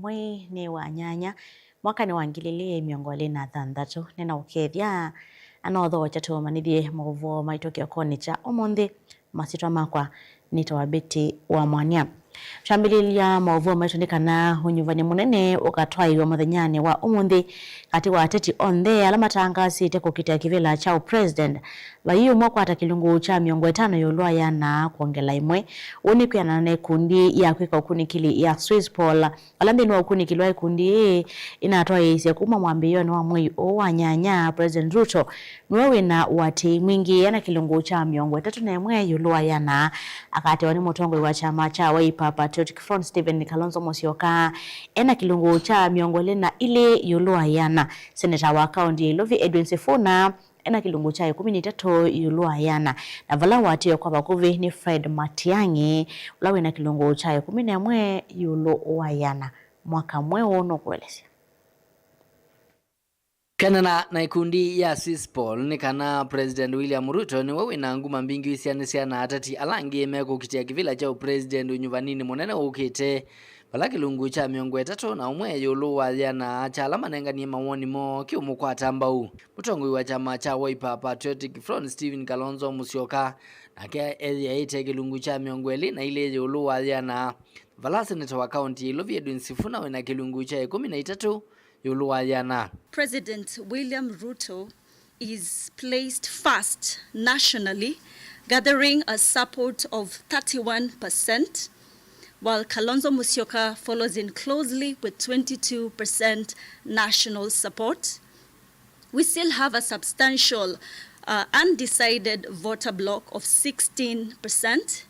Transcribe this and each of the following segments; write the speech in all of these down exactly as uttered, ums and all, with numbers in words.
Mwei nĩ wa nyanya, mwakanĩ wa ngili ili mĩongo ĩlĩ na thanthatũ. Nĩ na ũkethya, na no thokya tũmanyĩthye maũvoo maitũ kĩokonĩ kya ũmũnthĩ. Masyĩtwa makwa nĩtawa Betty wa Mwania. Twambĩlĩlya maũvoo maitũ nĩ kana ũnyuvani mũnene ũkatwaĩwa mũthenyanĩ wa ũmũnthĩ katĩ wa ateti onthe ala matangaasĩte kũkitĩa kĩvĩla kya ũpresident. Vai ũmwe kwata kĩlungu kya mĩongo ĩtano ĩũlũ wa ĩana kwongela ĩmwe. Ũũ nĩ kwĩanana na ĩkundi ya kwĩka ũkunĩkĩli ya Swiss Poll, ala nthĩnĩ wa ũkunĩkĩli wa ĩkundi ĩĩ ĩnatwaĩĩsye kuma mwambĩĩonĩ wa mwei ũũ wa nyanya, President Ruto nĩwe wĩna ũatĩĩi mwingĩ ena kĩlungu kya mĩongo ĩtatũ na ĩmwe ĩũlũ wa ĩana. Akaatĩwa nĩ mũtongoi wa kyama kya Wiper Patriotic Front, Stephen Kalonzo Musyoka, ena kĩlungu kya mĩongo ĩlĩ na ilĩ ĩũlũ wa ĩana. Seneta wa kaunti ya Ilovi, Edwin Sifuna, ena kĩlungu kya ĩkũmi na itatũ ĩũlũ wa ĩana, na vala ũatĩĩwe kwa vakuvĩ nĩ Fred Matiang'i, ũla wĩna kĩlungu kya ĩkũmi na ĩmwe ĩũlũ wa ĩana. Mwaka mweũ nũkũelesya. Kwĩanana na ĩkundi ya Swiss Poll, nĩ kana President William Ruto nĩwe wĩna nguma mbingĩ ũisianĩsya na ateti ala angĩ mekũkitĩa kĩvĩla kya ũpresident ũnyuvaninĩ mũnene ũkĩte, vala kĩlungu kya mĩongo ĩtatũ na ũmwe ĩũlũ wa ĩana kya ala manenganie mawoni moo kĩũmũkwata mbau. Mũtongoi wa kyama kya Wiper Patriotic Front, Stephen Kalonzo Musyoka, nake eyaĩte kĩlungu kya mĩongo ĩlĩ na ilĩ ĩũlũ wa ĩana, vala seneta wa kaunti ya Ilovi, Edwin Sifuna, wĩna kĩlungu kya ĩkũmi na itatũ ĩũlũ wa ĩana. President William Ruto is placed first nationally, gathering a support of thirty-one percent, while Kalonzo Musyoka follows in closely with twenty-two percent national support. We still have a substantial, uh, undecided voter bloc of sixteen percent,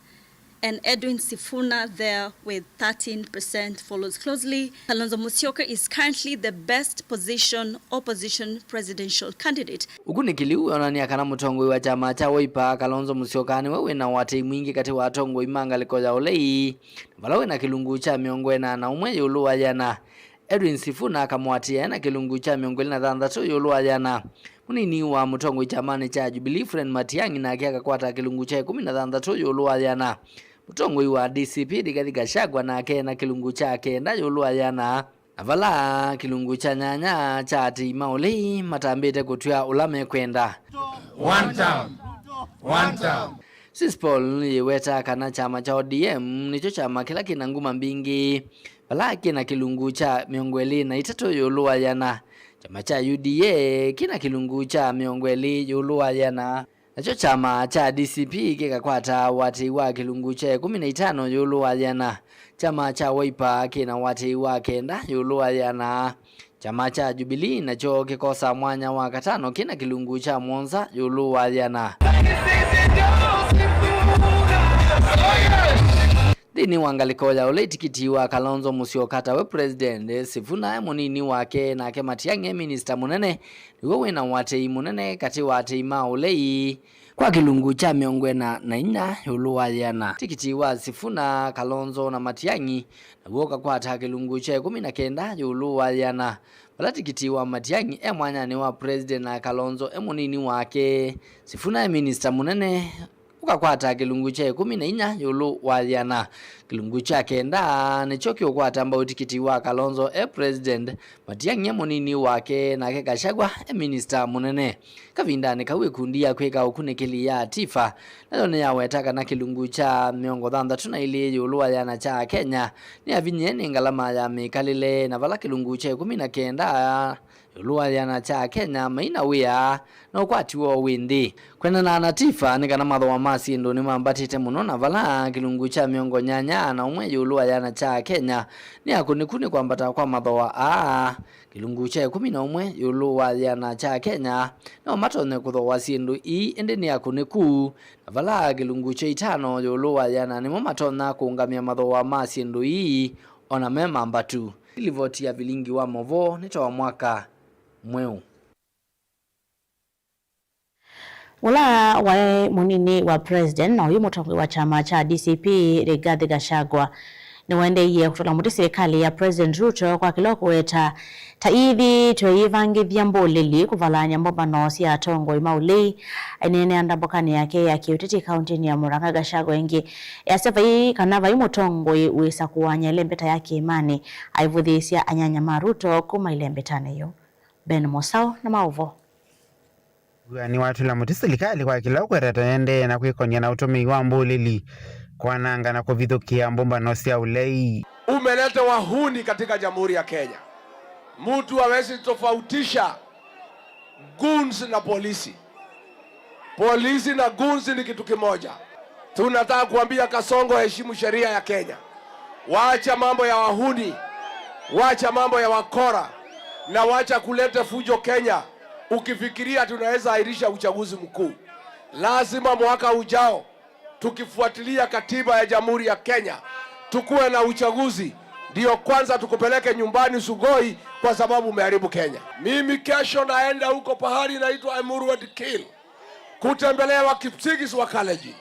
and Edwin Sifuna there with thirteen percent follows closely. Kalonzo Musyoka is currently the best position opposition presidential candidate. Ũkunĩkĩli ũũ wĩonany'a kana mũtongoi wa kyama kya Wiper, Kalonzo Musyoka, nĩwe wĩna ũatĩĩi mwingĩ katĩ wa atongoi ma ngalĩko ya ũlei, vala wĩna kĩlungu kya mĩongo ĩna na ũmwe ĩũlũ wa ĩana. Edwin Sifuna akamũatĩĩa ena kĩlungu kya mĩongo ĩlĩ na thanthatũ ĩũlũ wa ĩana. Mũnini wa mũtongoi kyamanĩ kya Jubilee, Fred Matiang'i, nake akakwata kĩlungu kya ĩkũmi na thanthatũ ĩũlũ wa ĩana. Mũtongoi wa D C P, Rigathi Gachagua, nake ena kĩlungu kya kenda ĩũlũ wa ĩana. Na vala kĩlungu kya nyanya kya atĩĩi ma ũlei matambĩte kũtw'a ũla mekwenda. One term. One term. Swiss Poll yĩweta kana kyama kya O D M nĩkyo kyama kĩla kĩna nguma mbingĩ, vala kĩna kĩlungu kya mĩongo ĩlĩ na itatũ ĩũlũ wa ĩana. Kyama kya U D A kĩna kĩlungu kya mĩongo ĩlĩ ĩũlũ wa ĩana. Nakyo kyama kya D C P kĩkakwata ũatĩĩi wa kĩlungu kya ĩkũmi na itano ĩũlũ wa ĩana. Kyama kya Wiper kĩna ũatĩĩi wa kenda ĩũlũ wa ĩana. Kyama kya Jubilee nakyo kĩkosa mwanya wa katano kĩna kĩlungu kya mũonza ĩũlũ wa ĩana. Nthĩnĩ wa ngalĩko ya ũlei, tikiti wa Kalonzo Musyoka tawe president, Sifuna e mũnini wake, nake Matiang'i e minista mũnene, nĩw'o wĩna ũatĩĩi mũnene katĩ wa atĩĩi ma ũlei kwa kĩlungu kya mĩongo ĩna na inya ĩũlũ wa ĩana. Tikiti wa Sifuna, Kalonzo na Matiang'i naw'o ũkakwata kĩlungu kya ĩkũmi na kenda ĩũlũ wa ĩana. Vala tikiti wa Matiang'i e mwanyanĩ wa president na Kalonzo e mũnini wake, Sifuna e minista mũnene, ũkakwata kĩlungu kya ĩkũmi na inya ĩũlũ wa ĩana. Kĩlungu kya kenda nĩkyo kĩũkwata mbau tikiti wa Kalonzo e president, Matiang'i e mũnini wake, nake Gachagua e minista mũnene. Kavindanĩ kau, ĩkundi ya kwĩka ũkunĩkĩli ya Tifa nayo nĩyaweta kana kĩlungu kya mĩongo thanthatũ na ilĩ ĩũlũ wa ĩana kya Akenya nĩyavinyĩe nĩ ngalama ya mĩkalĩle, na vala kĩlungu kya ĩkũmi na kenda ĩũlũ wa ĩana kya Akenya maina wĩa na ũkwati woo wĩ nthĩ. Kwĩanana na Tifa, nĩ kana mathooa ma syĩndũ nĩmambatĩte mũno, na vala kĩlungu kya mĩongo nyanya na ũmwe ĩũlũ wa ĩana kya Akenya nĩ akũnĩku nĩ kwambata kwa mathooa aa. Kĩlungu kya ĩkũmi na ũmwe ĩũlũ wa ĩana kya Akenya no matonye kũthooa syĩndũ ii, ĩndĩ nĩ akũnĩku, na vala kĩlungu kya itano ĩũlũ wa ĩana nĩmo matonya kũũngamya mathooa ma syĩndũ ii, o na me mambatu. Livoti ya vilingi wa maũvoo nĩ ta wa mwaka mweũ. Ũla waĩ mũnini wa president na ũyũ mũtongoi wa kyama kya D C P, Rigathi Gachagua, Nĩwaendeeie kũtũla mũtĩ silikalĩ ya President Ruto kwa kĩla ũkũweta ta iithĩĩtwe iyĩvangĩthya mbũlĩli kũvalany'a mbũmbano sya atongoi ma ũlei. Aineenea ndambũkanĩ yake ya kĩũteti kaũntĩnĩ ya Murang'a, Gachagua ĩngĩ easya vai kana vai mũtongoi wĩsa kũany'a ĩlembeta ya kĩĩmanĩ aivũthĩĩsya anyanya ma Ruto kuma ĩlembetanĩ yĩu. Ben Mosao na maũvoo. Gachagua nĩwatũla mũtĩ silikalĩ kwa kĩla ũkweta ta ĩendee na kwĩkony'a na ũtũmĩi wa mbũlĩli kwananga na kũvithũkĩa mbũmbano sya ũlei. Umeleta wahuni katika Jamhuri ya Kenya. Mtu hawezi tofautisha goons na polisi. Polisi na goons ni kitu kimoja. Tunataka kuambia Kasongo, heshimu sheria ya Kenya. Wacha mambo ya wahuni. Wacha mambo ya wakora. Na wacha kuleta fujo Kenya. Ukifikiria tunaweza ahirisha uchaguzi mkuu. Lazima mwaka ujao, tukifuatilia katiba ya Jamhuri ya Kenya, tukuwe na uchaguzi, ndio kwanza tukupeleke nyumbani Sugoi, kwa sababu umeharibu Kenya. Mimi kesho naenda huko pahali inaitwa Emuru Ward Kill kutembelea wa Kipsigis wa Kalenjin.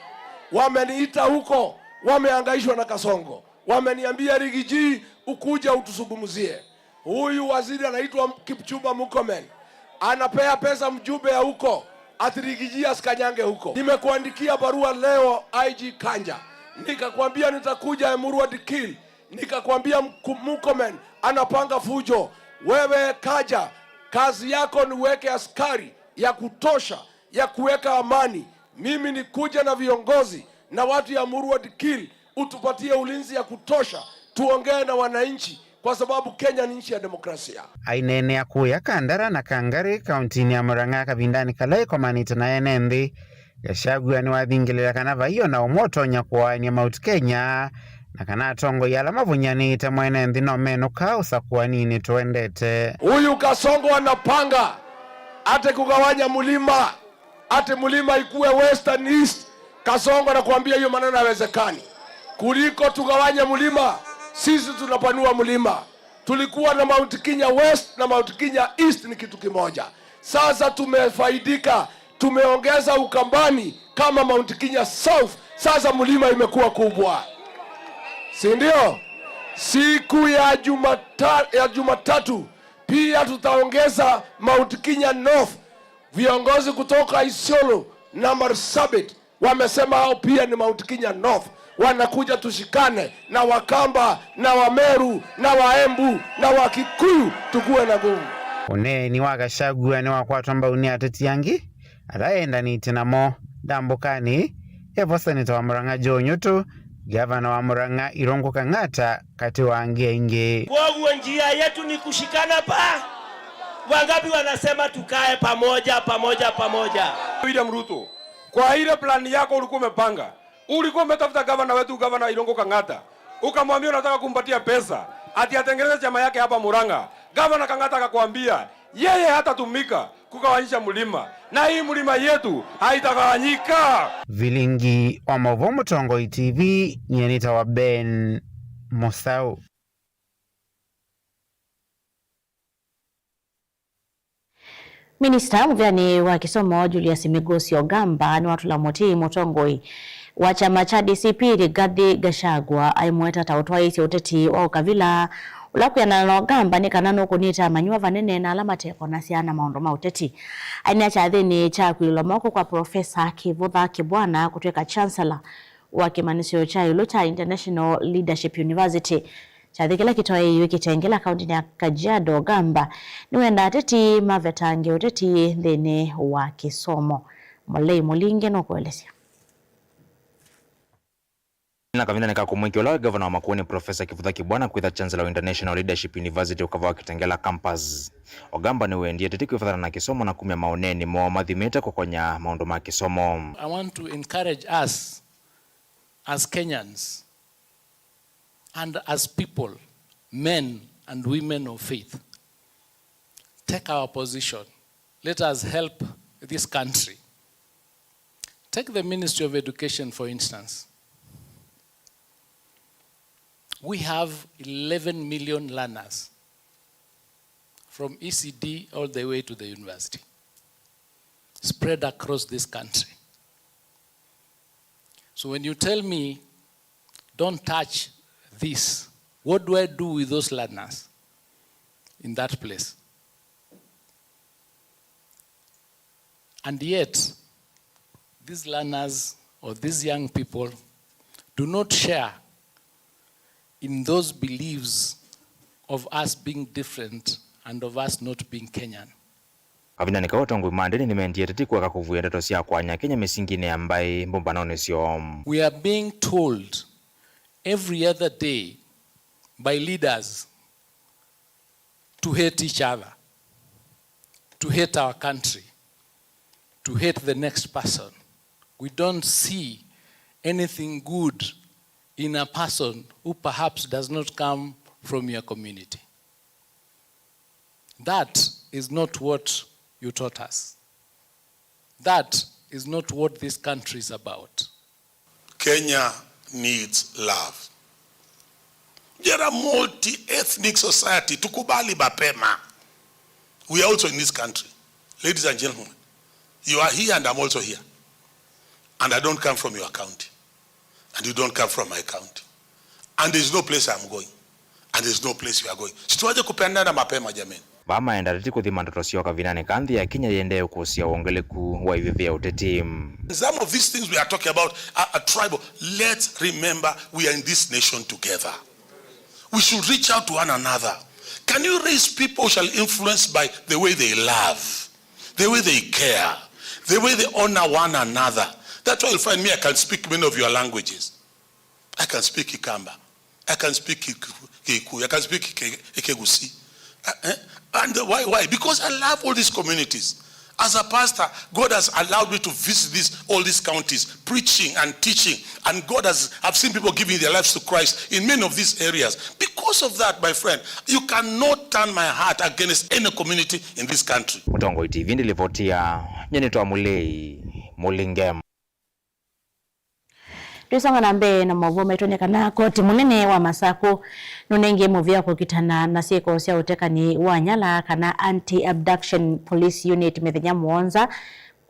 Wameniita huko, wamehangaishwa na Kasongo. Wameniambia, "Rigiji, ukuje utuzungumzie." Huyu waziri anaitwa Kipchumba Murkomen. Anapea pesa mjumbe ya huko, ati Rigiji asikanyange huko. Nimekuandikia barua leo, I G Kanja. Nikakwambia nitakuja Emuru Ward Kill. Nikakwambia mku-, Murkomen anapanga fujo. Wewe Kanja, kazi yako ni uweke askari ya kutosha ya kuweka amani. Mimi nikuje na viongozi na watu ya Emuru Ward Kill, utupatie ulinzi ya kutosha, tuongee na wananchi, kwa sababu Kenya ni nchi ya demokrasia. Aineenea kũya Kandara na Kangari, kaũntĩnĩ ya Murang'a, kavindanĩ kala ĩkomanĩte na ene nthĩ, Gachagua nĩwathingĩlĩla kana vai o na ũmwe ũtonya kũaany'a Mount Kenya, na kana atongoi ala mavũnyanĩte mwene nthĩ no menũka ũsakũaninĩ tũendete. Huyu Kasongo anapanga ate kugawanya mlima, ate mlima ikuwe West and East. Kasongo anakuambia hiyo maneno haiwezekani. Kuliko tugawanye mlima, sisi tunapanua mlima. Tulikuwa na Mount Kenya West na Mount Kenya East ni kitu kimoja. Sasa tumefaidika, tumeongeza Ukambani kama Mount Kenya South. Sasa mlima imekuwa kubwa, si ndio? Siku ya Jumata-, ya Jumatatu pia tutaongeza Mount Kenya North. Viongozi kutoka Isiolo na Marsabit wamesema hao pia ni Mount Kenya North. Wanakuja tushikane na Wakamba na Wameru na Waembu na Wakikuyu, tukuwe na nguvu. Ũneeni wa Gachagua nĩwakwatwa mbau nĩ ateti angĩ ala endanĩte namo ndambũkanĩ, evo seneta wa Murang'a Joe Nyutu, gavana wa Murang'a Irungu Kang'ata, katĩ wa angĩ aingĩ. Kwa hivyo njia yetu ni kushikana pa. Wangapi wanasema tukae pamoja, pamoja, pamoja? William Ruto, kwa ile plan yako ulikuwa umepanga, ulikuwa umetafuta gavana wetu, gavana Irungu Kang'ata, ukamwambia unataka kumpatia pesa ati atengeneze chama yake hapa Murang'a. Gavana Kang'ata akakwambia yeye hatatumika kugawanyisha mlima, na hii mlima yetu haitagawanyika. Vilingi wa maũvoo Mũtongoi T V, nyie nĩtawa Ben Mũsaũ. Minista mũvĩanĩ wa kĩsomo Julius Migos Ogamba nĩwatũla mũtĩ mũtongoi wa kyama kya D C P Rigathi Gachagua aimũeta ta ũtwaĩĩsye ũteti wa ũkavila, ũla kwĩanana na Ogamba nĩ kana nũkũnĩte amanyĩw'a vanene na ala matekonasya na maũndũ ma ũteti. Aineena kyathĩnĩ kya kwĩlĩlwa moko kwa Profesa Kĩvũtha Kĩbwana kũtw'ĩka Chancellor wa kĩmanyĩsyo kya ĩũlũ kya International Leadership University. Kyathĩ kĩla kĩtwaĩĩwe Kitengela kaũntĩnĩ ya Kajiado, Ogamba nĩwendaa ateti mavetange ũteti nthĩnĩ wa kĩsomo. Mũlei Mũlinge nũkũelesya. Na kavindanĩ ka kũmwĩkĩa ũla waĩ gavana wa Makueni, Profesa Kĩvũtha Kĩbwana kwĩtha Chancellor wa International Leadership University ũkava wa Kitengela Campus, Ogamba nĩwendie ateti kwĩvathana na kĩsomo na kumya maũneeni moo mathimĩte kũkonya maũndũ ma kĩsomo. I want to encourage us as Kenyans and as people, men and women of faith, take our position. Let us help this country. Take the Ministry of Education, for instance. We have eleven million learners from E C D all the way to the university, spread across this country. So when you tell me, "Don't touch This, what do I do with those learners in that place? And yet, these learners or these young people do not share in those beliefs of us being different and of us not being Kenyan. Kavindanĩ kau, atongoi ma ndĩni nĩmendie ateti kũeka kũvuĩa ndeto sya kwanya Kenya mĩsinginĩ ya mbaĩ mbũmbanonĩ syoo. We are being told every other day by leaders to hate each other, to hate our country, to hate the next person. We don't see anything good in a person who perhaps does not come from your community. That is not what you taught us. That is not what this country is about. Kenya needs love. We are a multi-ethnic society. Tukubali mapema. We are also in this country. Ladies and gentlemen, you are here and I'm also here. And I don't come from your county. And you don't come from my county. And there's no place I'm going. And there's no place you are going. Situaje kupendana mapema, jameni. Vaa maenda ateti kũthima ndeto syoo kavindanĩ ka nthĩ ya Kenya yĩendee ũkũsya wongeleku wa ivĩvĩ ya ũteti. Some of these things we are talking about are, are tribal. Let's remember we are in this nation together. We should reach out to one another. Can you raise people who shall influence by the way they love, the way they care, the way they honor one another? That's why you'll find me, I can speak many of your languages. I can speak Kikamba. I can speak Kiku-, Kikuyu. I can speak Ke-, Kigusi. Uh, eh? And why? Why? Because I love all these communities. As a pastor, God has allowed me to visit these, all these counties, preaching and teaching. And God has, I've seen people giving their lives to Christ in many of these areas. Because of that, my friend, you cannot turn my heart against any community in this country. Mũtongoi T V ndĩlivoti ya Nyeni Twa Mũlei, Mũlingem. Twĩsonga na mbee na maũvoo maitũ nĩ kana koti mũnene wa Masaku nũnengie mũvea wa kũkitana na syĩko sya ũtekani wa nyala kana Anti-Abduction Police Unit mĩthenya mũonza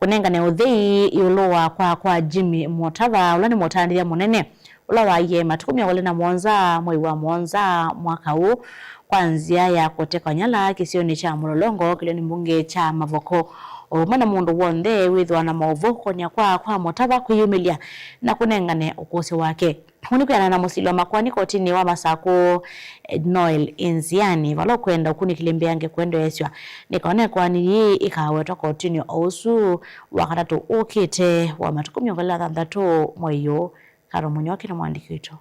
kũnengane ũthei ĩũlũ wa kwaa kwa Jimmy Mũtava, ũla nĩ mũtandĩthya mũnene ũla waie matukũ mĩongo ĩlĩ na mũonza mwei wa mũonza mwaka ũũ kwa nzĩa ya kũteka nyala kĩsionĩ kya Mũlolongo kĩlĩonĩ mbunge kya Mavoko, o ũmwe na mũndũ w'onthe wĩthĩwa na maũvoo kũkonya kwa kwa Mũtava kwĩyumĩlya na kũnengane ũkũsĩ wake. Ũu nĩ kwĩanana na mũsili wa makoani kotinĩ wa Masaku, eh, Noel Inziani, vala ũkwenda ũkunĩkĩlye mbeange kũendeesw'a nĩ kana ĩkoani yĩĩ ĩkawetwa kotinĩ o ũsu wa katatũ ũkĩte wa matukũ mĩongo ĩlĩ na thanthatũ mwei ũũ. Karo Mũnyoki nĩ mwandĩki witũ.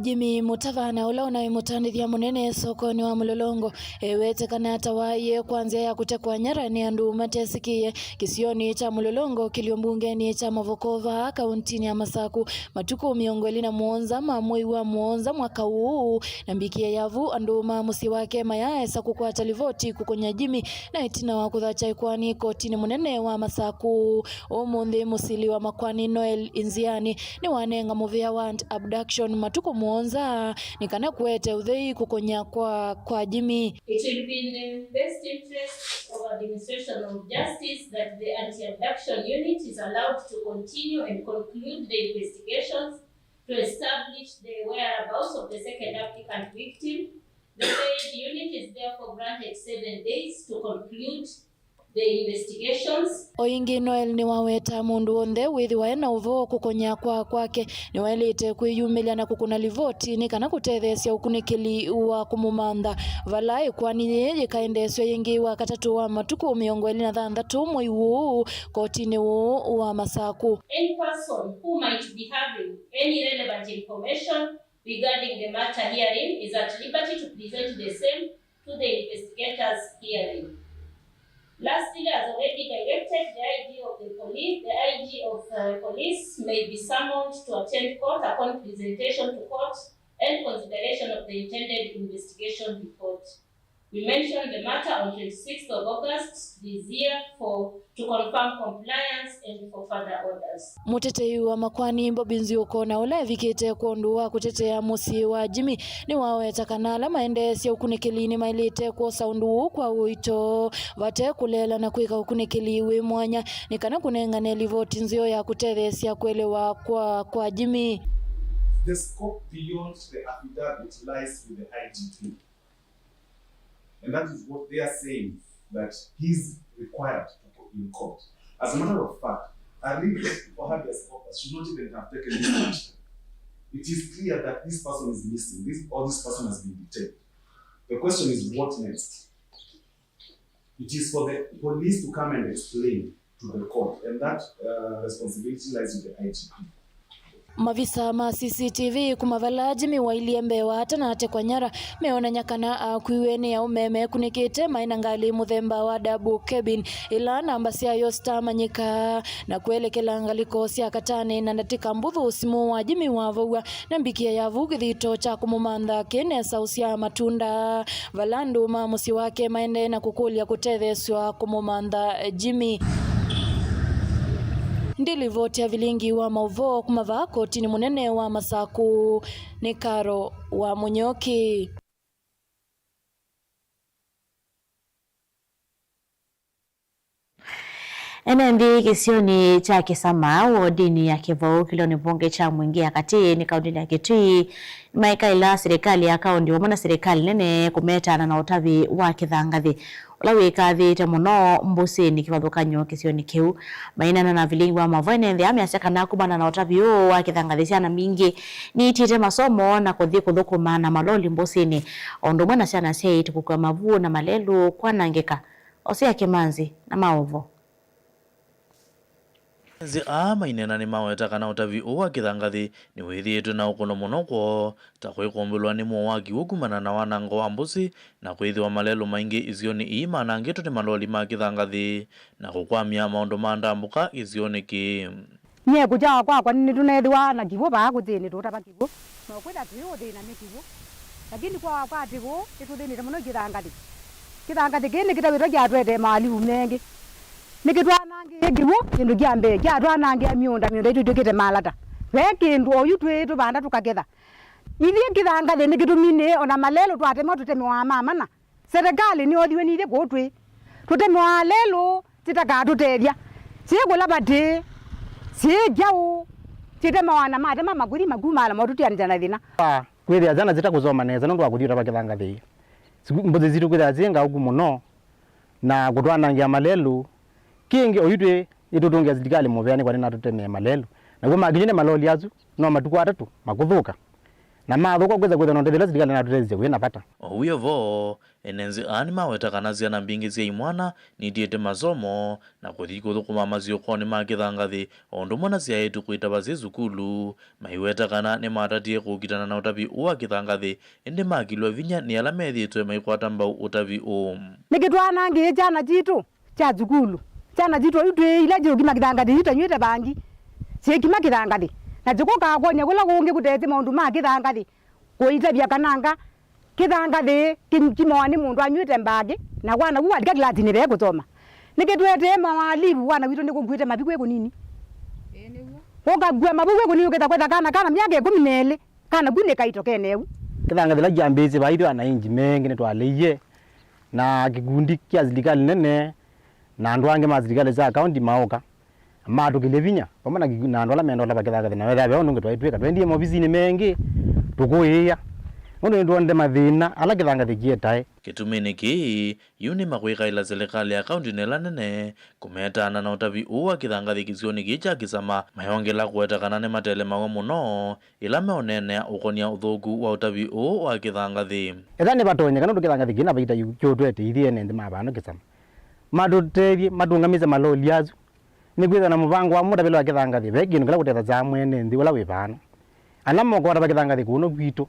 Jimmy Mũtava, na ũla ũnaĩ mũtandĩthya mũnene sokonĩ wa Mũlolongo, ewete kana atawaie kwa nzĩa ya kũtekwa nyara nĩ andũ matesĩkĩe kĩsionĩ kya Mũlolongo kĩlio mbungenĩ kya Mavoko vaa kauntinĩ ya Masaku matukũ mĩongo ĩlĩ na mũonza ma mwei wa mũonza mwaka ũũ, na mbikie yavu andũ ma mũsyĩ wake mayaesa kũkwata livoti kũkonya Jimmy, na ĩtina wa kũthakya ĩkoani kotinĩ mũnene wa Masaku. Ũmũnthĩ mũsili wa makoani Noel Inziani nĩwanenga mũvea wa anti-abduction matukũ mũonza nĩ kana kũete ũthei kũkonya kwa, kwa Jimmy. It will be in the best interest of administration of justice that the anti-abduction unit is allowed to continue and conclude the investigations to establish the whereabouts of the second applicant victim. The said unit is therefore granted seven days to conclude the investigations. O ĩngĩ, Noel nĩwaweta mũndũ w'onthe wĩthĩwa ena ũvoo kũkonya kwa kwake nĩwaĩlĩte kwĩyumĩlya na kũkũna livoti nĩ kana kũtetheesya ũkunĩkĩli wa kũmũmantha, vala ĩkoani yĩĩ yĩkaendeesw'a ĩngĩ wa katatũ wa matukũ mĩongo ĩlĩ na thanthatũ mwei ũũ kotinĩ ũũ wa Masaku. Any person who might be having any relevant information regarding the matter herein is at liberty to present the same to the investigators herein. Lastly, as already directed, the I G of the police, the I G of, uh, police may be summoned to attend court upon presentation to court and consideration of the intended investigation report. We mentioned the matter on twenty-sixth of August this year for, to confirm compliance and for further orders. Mũtetei wa makwani Bobby Nziuko, na ũla evikĩte kwondũ wa kũtetea mũsyĩ wa Jimmy, nĩwaweta kana ala maendeesya ũkunĩkĩli nĩmaĩlĩte kwosa ũndũ ũũ kwa ũito vate kũleela na kwĩka ũkunĩkĩli wĩ mwanya nĩ kana kũnengane livoti nzeo ya kũtetheesya kũelewa kwa, kwa Jimmy. The scope beyond the affidavit lies with the I G P. And that is what they are saying, that he's required to go in court. As a matter of fact, a legal for habeas corpus should not even have taken this much time. It is clear that this person is missing, this, or this person has been detained. The question is, what next? It is for the police to come and explain to the court, and that, uh, responsibility lies with the I G P. Mavisa ma C C T V kuma vala Jimmy wailyĩ mbee wa atanatekwa nyara meonany'a kana akuiwe nĩ aũme mekunĩkĩte maĩ na ngalĩ mũthemba wa double cabin, ĩla namba syayo sitamanyĩka, na kwelekela ngalĩko sya Katani na ndatĩka mbũthũ. Simũ wa Jimmy wavow'a na mbikia ya vu kĩthito kya kũmũmantha kĩ nesa ũsyaa matunda, vala andũ ma mũsyĩ wake maendee na kũkũlya kũtetheesw'a kũmũmantha Jimmy. Ndi livoti ya vilingi wa maũvoo kuma vaa kotinĩ mũnene wa Masakũ, nĩ Karo wa Mũnyoki. Ene nthĩ kĩsionĩ kya Kĩsama, wodinĩ ya Kĩvau, kĩlonĩ mbunge kya Mwingĩ ya Katĩ, nĩ kaũntĩnĩ ya Kitui, nĩmaikaĩla silikalĩ ya kaũntĩ vamwe na silikalĩ nene kũmetana na ũtavĩ wa kĩthangathĩ, ũla wĩkathĩte mũno mbũsĩnĩ kĩvathũkany'o kĩsionĩ kĩu. Maineena na vilingi wa maũvoo, ene nthĩ aa measya kana kumana na ũtavĩ ũũ wa kĩthangathĩ, syana mbingĩ niitiĩte masomo na kũthi kũthũkũma na maloli mbũsĩnĩ, o ũndũ ũmwe na syana syaĩte kũkua mavuũ na malelũ kwanangĩka. Osea Kĩmanzi na maũvoo. Ene nthĩ aa maineena nĩmaweta kana ũtavĩ ũũ wa kĩthangathĩ nĩwĩthĩĩtwe na ũkũno mũno kwoo, ta kwĩkũmbĩlwa nĩ mũo wa kĩw'ũ kumana na wanango wa mbũsĩ, na kwĩthĩwa malelũ maingĩ isionĩ ii manangĩtwe nĩ maloli ma kĩthangathĩ, na kũkwamya maũndũ ma ndambũka kĩsionĩ kĩĩ. Nyie kũkyawa kwakwa nĩtũneethĩwa na kĩw'ũ vaa kũthĩnĩ tũũtava kĩw'ũ, na ũkwĩtha tũyĩũthĩna nĩ kĩw'ũ. Lakini kwa, kwa atĩ kũũ nĩtũthĩnĩte mũno kĩthangathĩ. Kĩthangathĩ kĩĩ nĩkĩtawĩtwe kyatwetee maalivu mengĩ. Nĩkĩtwanangĩie kĩw'ũ kĩndũ kya mbee, kyatwanangĩa mĩũnda, mĩũnda itũ ĩtw'ĩkĩte malata. Ve kĩndũ oyu twĩĩ tũvanda tũkaketha. Ithyĩ kĩthangathĩ nĩkĩtũminĩe ona malelũ twatemwa tũtemewa ma mana. Serikali nĩyothiwe nithyĩ kũũ twĩ. Tũtemewa lelũ sitakatũtethya. Syĩ kũla vatĩĩ, syĩ kyaũ, sitemawa na matema makũthi makumala motũtianĩsya na thĩna. Kwa kwĩthĩa syana sitakũsoma nesa nũndũ wa kũthi ũtava kĩthangathĩ. Siku-, mbũsĩ sitũ kwĩthĩa syĩ ngaũku mũno na kũtwanangĩa malelũ. Kĩngĩ oyu twĩ, ĩtũtũngĩa silikalĩ mũvea nĩ kwa nĩnatũtemee malelũ. Naw'o makinywa nĩ maloli asu, no matukũ atatũ makũthũka. Na mathũka kwĩsa kwĩthwa na ũtethyo ũla silikalĩ natũtethya wĩ na vata. O wĩ o vo, ene nzĩ aa nĩmaweta kana syana mbingĩ sya imwana nitiĩte masomo na kũthi kũthũkũma masyũkonĩ ma kĩthangathĩ, o ũndũ ũmwe na syaĩtu kwĩtava syĩ sukulu, maiweta kana nĩmatatie kũkitana na ũtavi ũũ wa kĩthangathĩ, ĩndĩ makilw'a vinya nĩ ala methĩĩtwe maikwata mbau ũtavi ũũ. Nĩkĩ twanangĩĩe syana sitũ sya sukulu? Syana sitũ oyu twĩ ila syũkima kĩthangathĩ, itanyw'ĩte vangi, syĩkima kĩthangathĩ, na syĩkũkaa kwony'a kũla kũngĩ kũtesĩ maũndũ ma kĩthangathĩ, kũitavya kananga kĩthangathĩ kĩ-, kimowa nĩ mũndũ anyw'ĩte mbangi, na wana wu walika kilasinĩ ve kũsoma. Nĩkĩ twetee mawalivu, wana witũ nĩkũkuĩte maviku ĩkũnini? Ũkakua maviku ĩkũnini, ũkĩta kwetha kana, kana myaka ĩkũmi na ĩlĩ, kana ku nĩ kaito kene ũu. Kĩthangathĩ kĩla kyambĩĩsye vaithwa na inji mengĩ nĩtwaleie, na kĩkundi kya silikalĩ nene na andũ angĩ ma silikalĩ sya kaũnti maũka, na matũkĩlya vinya vamwe na kĩku-, na andũ ala mendaa ũtava kĩthangathĩ, na wethĩa ve ũndũ ũngĩ twaĩ twĩka. Twaendie maovisinĩ mengĩ tũkũĩĩa, nũndũ nĩtwonete mathĩna ala kĩthangathĩ kĩetae. Kĩtumĩnĩ kĩĩ, yu nĩmakwĩkaĩla silikalĩ ya kaũnti na ĩla nene kũmetaana na ũtavi ũũ wa kĩthangathĩ kĩsionĩ kĩĩ kya Kĩsama, mayongela kũweta kana nĩmatelemaw'a mũno ĩla meũneenea ũkonĩa ũthũku wa ũtavi ũũ wa kĩthangathĩ. Ethĩwa nĩvatonyeka nũndũ kĩthangathĩ kĩna vaita yu kĩũtwete ithyĩ ene nthĩ ma vano Kĩsama, matũtethye matũngamĩsye maloli asu, nĩkwĩthĩwa na mũvango wa mũtavĩle wa kĩthangathĩ ve kĩndũ kĩla kũtethasya mwene nthĩ ũla wĩ vano. Ala moka ũtava kĩthangathĩ kũno kwitũ,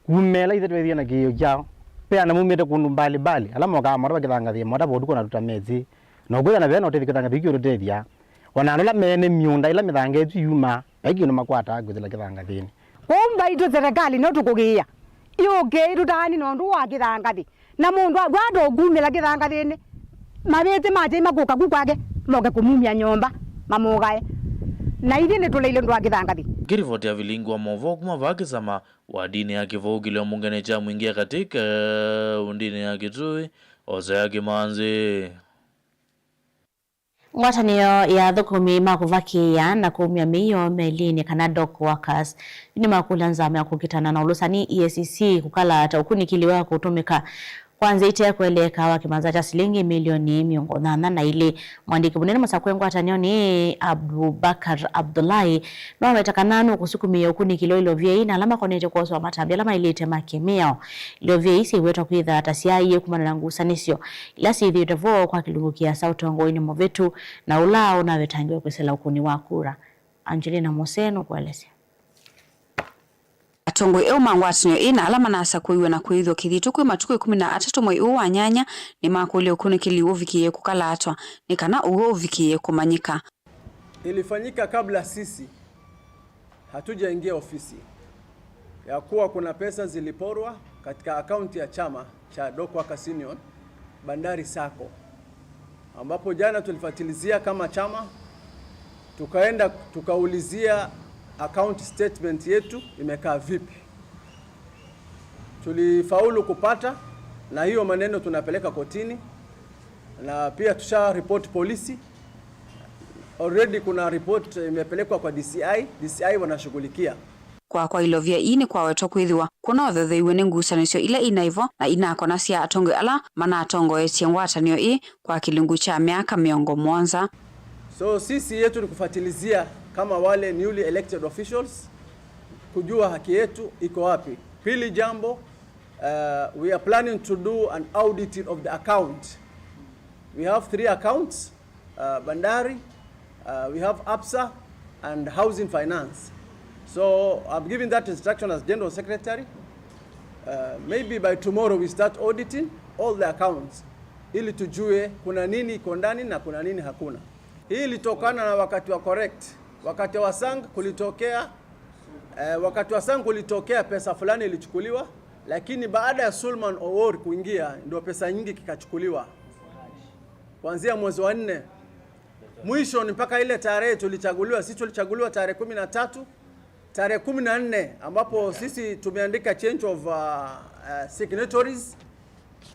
kumela ithe twethie na kĩĩo kyao, ve ana maumĩte kũndũ mbali mbali, ala mokaa matava kĩthangathĩ, matava ũtukũ na tũtamesĩ, na ũkwĩthĩa na ve na ũtethyo kĩthangathĩ kĩu kĩũtũtethya. O na andũ ala mene mĩũnda ĩla mĩthanga ĩsu yumaa, vai kĩndũ makwataa kwĩsĩla kĩthangathĩnĩ. Kwoou mbaitũ selekalĩ no tũkũkĩĩa yũke ĩtũtaanĩ nũndũ wa kĩthangathĩ. Na mũndũ akwata ũkumĩla kĩthangathĩnĩ, mavĩtĩ ma kyai makũka ku kwake, moke kũmumya nyũmba, mamũgae. Na ithyĩ nĩtũleile ũndũ wa kĩthangathĩ. Kĩrivoti ya vilingi wa maũvoo kuma vaa Kĩsama, wadinĩ ya Kĩvũũ kĩlio mbungenĩ kya Mwingĩ ya Katĩ, kaũndĩnĩ ya Kitui, Hosea Kĩmanzi. Ngwatanĩo ya athũkũmi ma kũvakĩĩa na kũumya mĩio melinĩ, kana dock workers, nĩmakũlya nzama ya kũkitana na ũlũsani, E A C C, kũkala ta ũkunĩkĩli wa kũtũmĩka kwa nzĩa ite kũeleeka wa kĩmanza kya silingi milioni mĩongo nyanya na ilĩ. Mwandĩki mũnene mũsakũe ngwatanĩonĩ, Abubakar Abdullahi, nĩwaweta kana nũkũsukumĩĩa ũkunĩkĩli wa ilovia ii na ala makonetye kwoswa matambya ala maĩlĩte ma kĩmĩao. Ilovia ii syĩwetwa kwĩtha ta syaaie kumana na ngusanĩsyo ila syĩthĩĩtwe vo kwa kĩlungu kĩasa ũtongoinĩ mũvĩtu na ũla ũnavetangiwe kwĩsĩla ũkũni wa kura. Angelina Mose nũkũelesya. Atongoi eũ ma ngwatanĩo ĩĩ na ala manasakũiwe na kwĩthwa kĩthito kwĩ matukũ ĩkũmi na atatũ mwei ũũ wa nyanya nĩmakũlya ũkunĩkĩli ũvikĩĩe kũkalatwa nĩ kana ũw'o ũvikĩĩe kũmanyĩka. Ilifanyika kabla sisi hatujaingia ofisi, ya kuwa kuna pesa ziliporwa katika akaunti ya chama cha Dock Workers Union, Bandari Sacco, ambapo jana tulifuatilizia kama chama, tukaenda tukaulizia account statement yetu imekaa vipi. Tulifaulu kupata, na hiyo maneno tunapeleka kotini, na pia tusha report polisi. Already kuna report imepelekwa kwa D C I, D C I wanashughulikia. Kwakwa ilovia ii nĩkwawetwa kwĩthĩwa kũna ũthetheiw'e nĩ ngusanĩsyo ila inaĩ vo na inakonasya atongoi ala manatongoetye ngwatanĩo ĩĩ kwa kĩlungu kya myaka mĩongo mũonza. So sisi yetu ni kufuatilizia kama wale newly elected officials, kujua haki yetu iko wapi. Pili jambo, uh, we are planning to do an audit of the account. We have three accounts, uh, Bandari, uh, we have APSA and Housing Finance. So I've given that instruction as General Secretary. Uh, maybe by tomorrow we start auditing all the accounts ili tujue kuna nini iko ndani na kuna nini hakuna. Hii ilitokana na wakati wa correct. Wakati wa Sang kulitokea, eh, wakati wa Sang kulitokea pesa fulani ilichukuliwa, lakini baada ya Sulman Owor kuingia ndio pesa nyingi kikachukuliwa. Kuanzia mwezi wa nne, mwisho ni mpaka ile tarehe tulichaguliwa, sisi tulichaguliwa tarehe kumi na tatu, tarehe kumi na nne ambapo sisi tumeandika change of, uh, uh, signatories.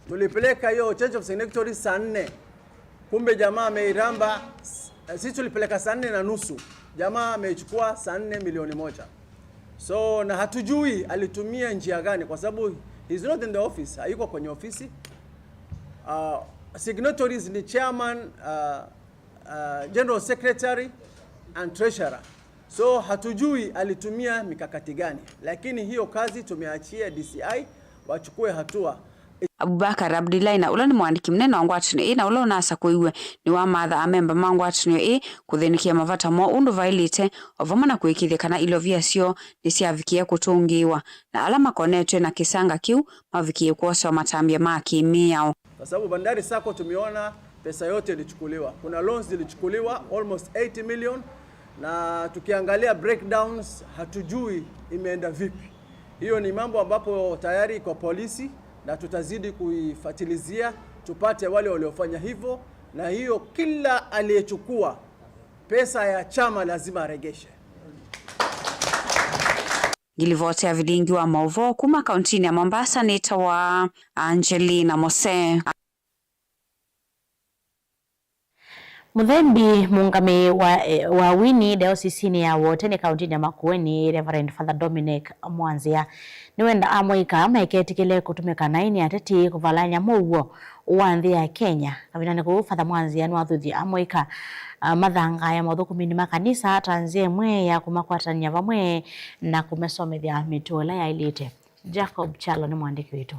Tulipeleka hiyo change of signatories saa nne. Kumbe jamaa ameiramba, s-, sisi tulipeleka saa nne na nusu. Jamaa ameichukua saa nne milioni moja. So, na hatujui alitumia njia gani kwa sababu he's not in the office, hayuko kwenye ofisi. Uh, signatories ni chairman, uh, uh, general secretary and treasurer. So hatujui alitumia mikakati gani, lakini hiyo kazi tumeachia D C I wachukue hatua. Abubakar Abdullahi, na ũla nĩ mũandĩki mũnene wa ngwatanĩo ĩĩ na ũla ũnasakũiwe, nĩwamatha amemba ma ngwatanĩo ĩĩ kũthĩnĩkĩa mavata moo ũndũ vaĩlĩte, o vamwe na kũĩkĩĩthya kana ilovia syoo nĩsyavikĩĩa kũtũngĩĩwa, na ala makonetwe na kĩsanga kĩu mavikĩĩe kwoswa matambya ma kĩmĩao. Kwa sababu Bandari Sacco tumeona pesa yote ilichukuliwa. Kuna loans zilichukuliwa almost eighty million, na tukiangalia breakdowns hatujui imeenda vipi. Hiyo ni mambo ambapo tayari iko polisi na tutazidi kuifuatilizia tupate wale waliofanya hivyo, na hiyo kila aliyechukua pesa ya chama lazima aregeshe. Ngilivoti ya vilingi wa maũvoo kuma kauntinĩ ya Mombasa nĩtawa Angelina Mose. Mũthembi mũũngamĩi wa, eh, wa wini dayosisinĩ ya Woteni kauntinĩ ya Makueni, Reverend Father Dominic Mwanzia, nĩwenda amũika maiketĩkĩle kũtũmĩka naĩ nĩ ateti kũvalany'a mũuo wa nthĩ ya Kenya. Kavindanĩ kau, Father Mwanzia nĩwathuthie amũika, ah, mathangae maũthũkũminĩ ma kanisa ta nzĩa ĩmwe ya kũmakwatany'a vamwe na kũmasomethya mĩtuo ĩla yaĩlĩte. Jacob Chalo nĩ mũandĩki witũ.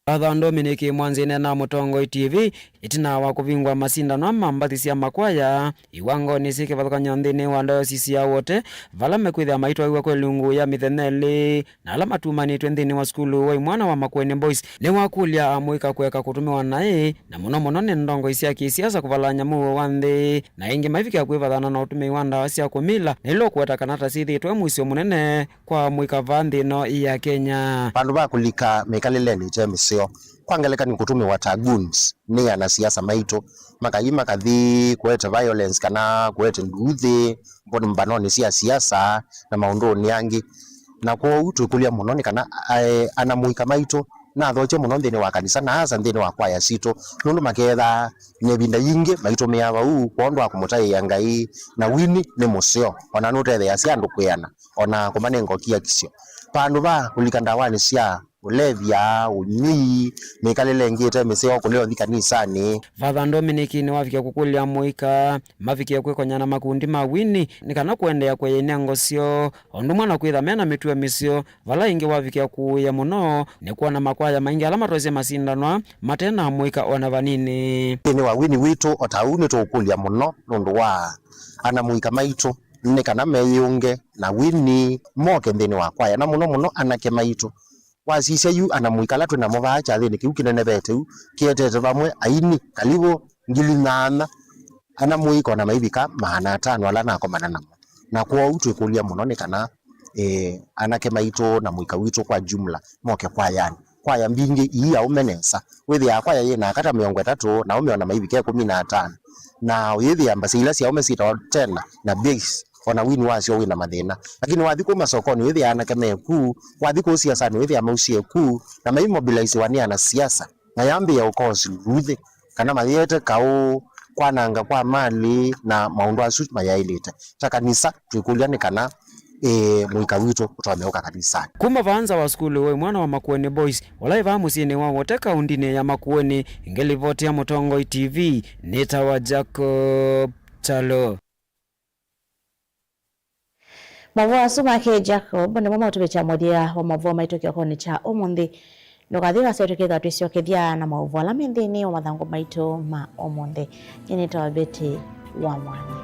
Father Dominic Mwanzia na Mũtongoi T V Ĩtina wa kũvingũa masindano ma mbathi sya makwaya iwangonĩ syĩ kĩvathũkany'o nthĩnĩ wa Diocese ya Wote, vala mekwĩthĩa maitwaĩw'a kwĩ ilungu ya mĩthenya ĩlĩ, na ala matumanĩtw'e nthĩnĩ wa sukulu wa imwana wa Makueni Boys nĩwakũlya amũika kũeka kũtũmĩwa naĩ, na mũno mũno nĩ ndongoi sya kĩsiasa kũvalany'a mũuo wa nthĩ, na ĩngĩ maivikĩa kwĩvathana na ũtũmĩi wa ndawa sya kũmila, na ila ũkũweta kana ta syĩthĩĩtwe mũisyo mũnene kwa amũika vaa nthĩ ĩno ya Kenya. Vandũ va kũlika mĩkalĩlenĩ ĩte mĩseo, kwa ngelekany'o kũtũmĩwa ta goons nĩ anasiasa maitũ, makai makathi kũete violence kana kũete nduuthĩ mbonĩ mbanonĩ sya siasa na maũndũnĩ angĩ. Na kwoou twĩkũlya mũno nĩ kana, ae, anamũika maitũ nathokye mũno nthĩnĩ wa kanisa na asa nthĩnĩ wa kwaya sitũ, nũndũ makeethaa na ĩvinda yingĩ maitũmĩaa vau kwondũ wa kũmũtaĩa Ngai, na wini nĩ mũseo, ona nũtetheeasya andũ kwĩana, ona kũmanenga ũkiakisyo. Vandũ va kũlika ndawanĩ sya ũlevya, ũnywi, mĩkalĩle ĩngĩ ĩte mĩseo, kũlea ũthi kanisanĩ. Father Dominic nĩwavikie kũkũlya amũika mavikie kwĩkony'a na makundi ma wini nĩ kana kũendeea kũea inengo syoo, o ũndũ ũmwe na kwĩtha me na mĩtuo mĩseo, vala ĩngĩ wavikia kũũĩa mũno nĩ kwona makwaya maingĩ ala matwaisye masindanwa mate na amũika o na vanini. Nthĩnĩ wa wini witũ, o ta ũu nĩtũũkũlya mũno nũndũ wa anamũika maitũ nĩ kana meyĩũnge na wini moke nthĩnĩ wa kwaya, na mũno mũno anake maitũ. Wasisya yu anamũika ala twĩ namo vaa kyathĩnĩ kĩu kĩnenevete yu, kĩetete vamwe aini kalivu ngili nyanya, anamũika ona maivika maana atano ala nakomana namo. Na kwoou twĩkũlya mũno nĩ kana, eh, anake maitũ na mũika witũ kwa jumla moke kwayanĩ. Kwaya mbingĩ ii aũme nesa. Wĩthĩaa kwaya yĩ na aka ta mĩongo ĩtatũ, na aũme ona maivika ĩkũmi na atano. Na ũyĩthĩa mbasya ila sya aũme syĩtawa tenor na bass, ona wini wasyo wĩ na mathĩna. Lakini wathi kũu masokonĩ, wĩthĩa anake me ku, wathi kũu siasanĩ, wĩthĩa mausĩe ku, na maimobilisewa nĩ anasiasa, na yambĩĩa ũkosi nduuthĩ, kana mayĩete kaũ, kwananga kwa mali, na maũndũ asu mayaĩlĩte. Ta kanisa, twĩkũlya nĩ kana, ĩ, mũika witũ ũtonya ũka kanisanĩ. Kuma vaa nza wa sukulu wa imwana wa Makueni Boys, ũla wĩ vaa mũsyĩnĩ wa Wote kaũndĩnĩ ya Makueni, ngĩlivoti ya Mũtongoi T V, nĩtawa Jacob Chalo. Maũvoo asu make Jacob nĩmo maũtũvĩkya mũthya wa maũvoo maitũ kĩokonĩ kya ũmũnthĩ. Ndũkathi vasa, tũkĩthwa twĩsyokethya na maũvoo ala me nthĩnĩ wa mathangũ maitũ ma ũmũnthĩ. Nyie nĩtawa Betty wa Mwanya.